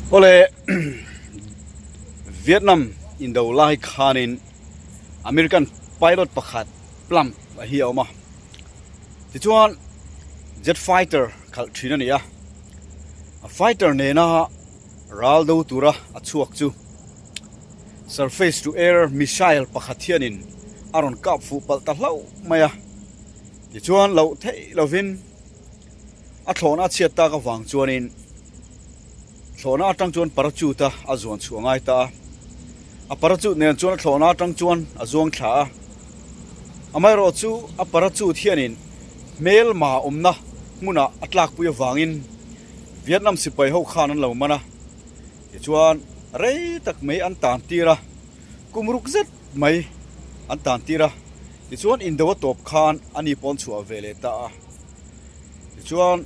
Awle Vietnam indo lai khanin American pilot pakhat Plump a hi a awm a, tichuan jet fighter khalh thin a ni a, a fighter nena ral do tura a chhuak chu surface to air missile pakhat hianin a rawn kap fuh palh ta hlauh mai a, tichuan loh theih lovin. A thlawhna a chhiat tak avang chuanin thlawhna atang chuan parachute a a zuan chhuah ngai ta a. A parachute nen chuan a thlawhna atang chuan a zuang thla a. Amaherawh chu a parachute hianin hmelma awmna hmunah a tlakpui avangin Vietnam sipai ho khan an lo man a. Tichuan rei tak mai an tan tir a, kum ruk zet mai an tan tir a. Tichuan indo a tawp khan ani pawn chhuah ve leh ta a. Tichuan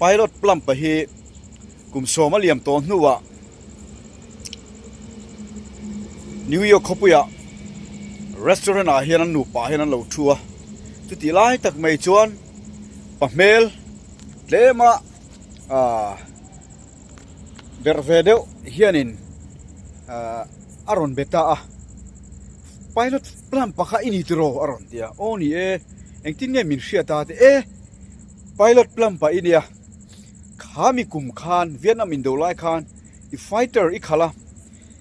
pilot plump-a hi kum sawm a liam tawh hnuah New York khawpuiah restaurant ah hian an nupa hian an lo thu a, chutih lai tak mai chuan pa hmel tlema ahh berh ve deuh hianin ahh a rawn be ta a, pilot plump-a kha i ni tiraw a rawn ti a, aw ni e. Engtin nge min hriat a ti e, pilot plump-a i nia, kha mi kum khan Vietnam indo lai khan i fighter i khalh a,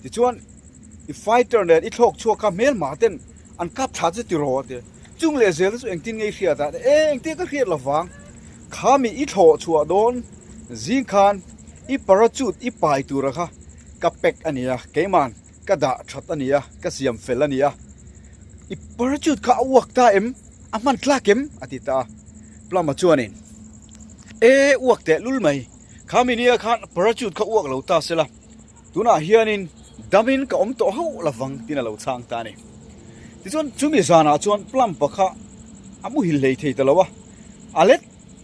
tichuan i fighter nen i thlawk chhuak kha hmelma ten an kap thla che tiraw a ti. Chung leh zel te chu engtin nge i hriat a ti e, engtin ka hriat lovang, kha mi i thlawh chhuah dawn zing khan i parachute i pai tura kha ka pack a nia, keiman ka dah that a nia, ka siam fel a nia. I parachute kha a uak ta em? A hman tlak em? a ti ta a. Plum-a chuanin, E, uak teh lul mai. Kha mi nia khan parachute kha uak lo ta sela, tunah hianin damin ka awm tawh hauh lovang tiin a lo chhang ta a ni. Tichuan, chumi zanah chuan Plum-pa kha a muhil hlei thei ta lo a, a let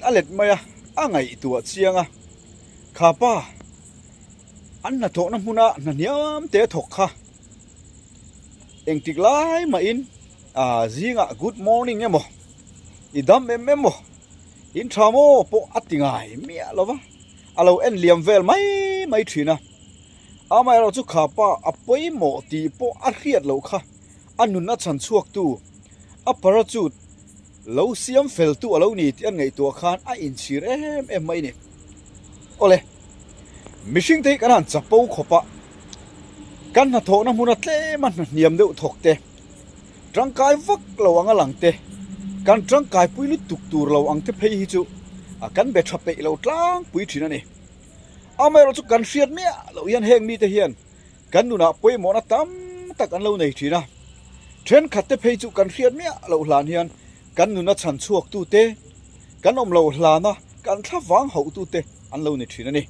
a let mai a, a ngaihtuah chiang a, Kha pa, an hnathawhna hmuna hna hniam te thawk kha engtik lai mahin ah zingah good morning emaw i dam em emaw in tha maw pawh a ti ngai miah lo va, a lo en liam vel mai mai thin a, amaherawh chu kha pa a pawimawh tih pawh a hriat loh kha a nunna chhan chhuak tu a parachute Lo siam fel tu a lo ni tih an ngaihtuah khan a inchhir em em mai ni. Awle, mihring te hi kan han chapo khawp a, kan hnathawhna hmuna tlema hna hniam deuh thawk te, tangkai vak lo anga lang te, kan tangkai pui lutuk tur lo ang te phei hi chu kan be tha peih lo tlangpui thin a ni. Amaherawh chu kan hriat miah loh hian heng mite hian Kan nunah pawimawhna tam tak an lo nei thin a, thenkhat te phei chu kan hriat miah loh hlan hian kan nuna chhan chhuak tu te, kan awm loh hlana kan thla vang hauh tu te an lo ni thin a ni.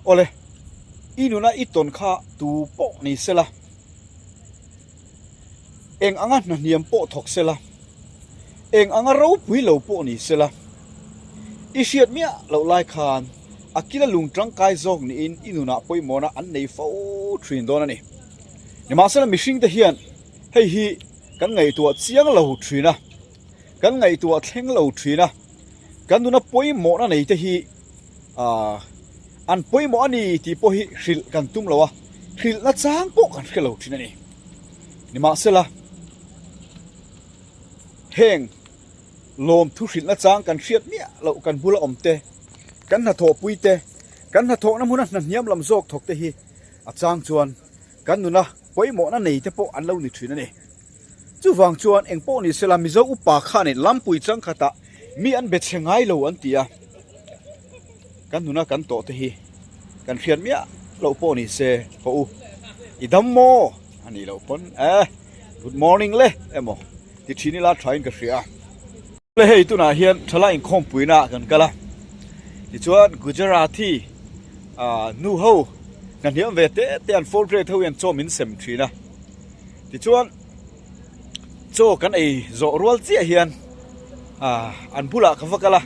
Awle, i nuna i tawn kha tu pawh ni sela, eng anga hnahniam pawh thawk sela, eng anga ropui lo pawh ni sela, i hriat miah loh lai khan a kila lung tangkai zawk niin i nunah pawimawhna an nei fo thin dawn a ni. Nimahsela mihringte hian hei hi kan ngaihtuah chiang lo thin a, kan ngaihtuah thleng lo thin a, kan nuna pawimawhna neite hi aah an pawimawh a ni tih pawh hi hrilh kan tum lo a, hrilhna chang pawh kan hre lo thin a ni. Nimahsela heng lawmthu hrilhna chang kan hriat miah loh kan bula awm te, kan hnathawhpui te, kan hnathawhna hmuna hna hniam lam zawk thawk te hi a chang chuan kan nuna pawimawhna nei te pawh an lo ni thin a ni. Chuvang chuan eng pawh ni sela Mizo upa khanin lampui changkhatah mi an be chhe ngai lo an ti a, kan nuna kan tawh te hi kan hriat miah loh pawh ni se haw u, i dam maw? A nih loh pawn eh good morning le emaw ti thin ila thain ka hria. Le hei tunah hian thalai inkhawmpuina ah kan kal a, tichuan Gujarati ah nu ho hna hniam ve te te an fourth grade ho hian chaw min sem thin a, tichuan chaw kan ei zawh rual chiah hian ah an bulah ka va kal a,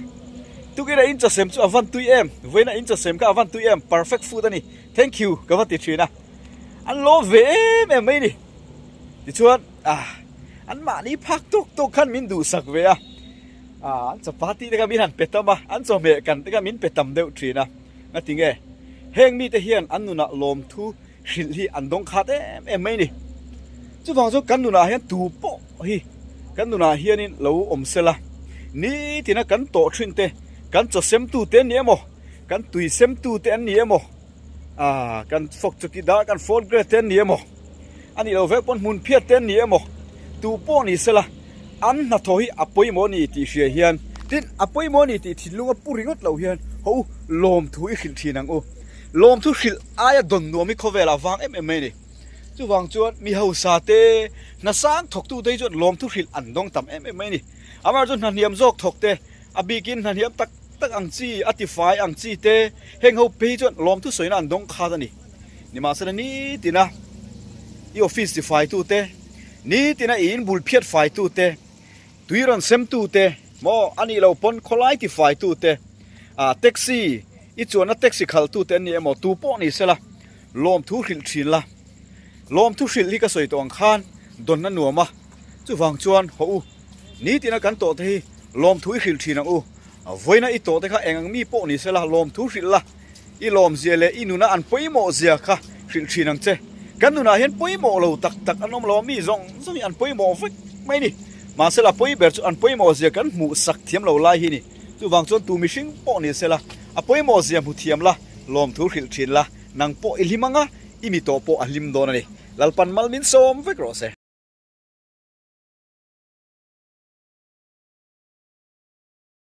tukina in chaw sem chu a van tui em, vawiina in chaw sem kha a van tui em, perfect food a ni, thank you ka va ti thin a. An lawm ve em em mai ni. Tichuan ah an mahni phak tawk tawk khan min duhsak ve a, ah an chapati te kha min han pe tam a, an chawhmeh kan te kha min pe tam deuh thin a. Nga tinge? Heng mite hian an nunah lawmthu hrilh hi an dawng khat em em mai a ni. Chuvang chu kan nunah hian tu pawh hi kan nunah hianin lo awm sela, nitina kan tawh thin te, kan chaw semtu te an ni emaw, kan tui semtu te an ni emaw, ah kan fawk chawki dar kan fourth grade te an ni emaw, a nih loh vek pawn hmun phiat te an ni emaw, tu pawh ni sela an hnathawh hi a pawimawh a ni tih hria hian, tin a pawimawh a ni tih thinlunga pu ringawt lo hian haw u lawmthu i hrilh thin ang u. Lawmthu hrilh aia dawn nuam hi khawvel ah vang em em mai a ni. Chuvang chuan mi hausa te, hna sang thawktu te hi chuan lawmthu hrilh an dawng tam em em mai a ni. Amaherawhchu hna hniam zawk thawk te, a bikin hna hniam tak tak ang chi, a tifai ang chi te, heng ho phei hi chuan lawmthu sawina an dawng khat a ni. Nimahsela nitina i office tifaitu te, nitina i inbul phiat faitu te, Tui rawn semtu te maw a nih loh pawn khawlai tifaitu te, ah taxi i chuanna taxi khaltu te an ni emaw tu pawh ni sela lawmthu hrilh thin la. Lawmthu hrilh hi ka sawi tawh ang khan dawnna nuam a, chuvang chuan haw u nitina kan tawh te hi lawmthu i hrilh thin ang u, vawiina i tawh te kha eng ang mi pawh ni sela lawmthu hrilh la. I lawmzia leh i nuna an pawimawh zia kha hrilh thin ang che. Kan nunah hian pawimawh lo tak tak an awm lo a, mi zawng zawng hi an pawimawh vek mai a ni. Mahse la pawi ber chu an pawimawh zia kan hmuh sak thiam lo lai hi a ni. Chuvang chuan tu mihring pawh ni sela, a pawimawh zia hmu thiam la, lawmthu hrilh thin la, nang pawh i hlim ang a, i mi tawh pawh a hlim dawn a ni. Lalpan mal min sawm vek rawh se.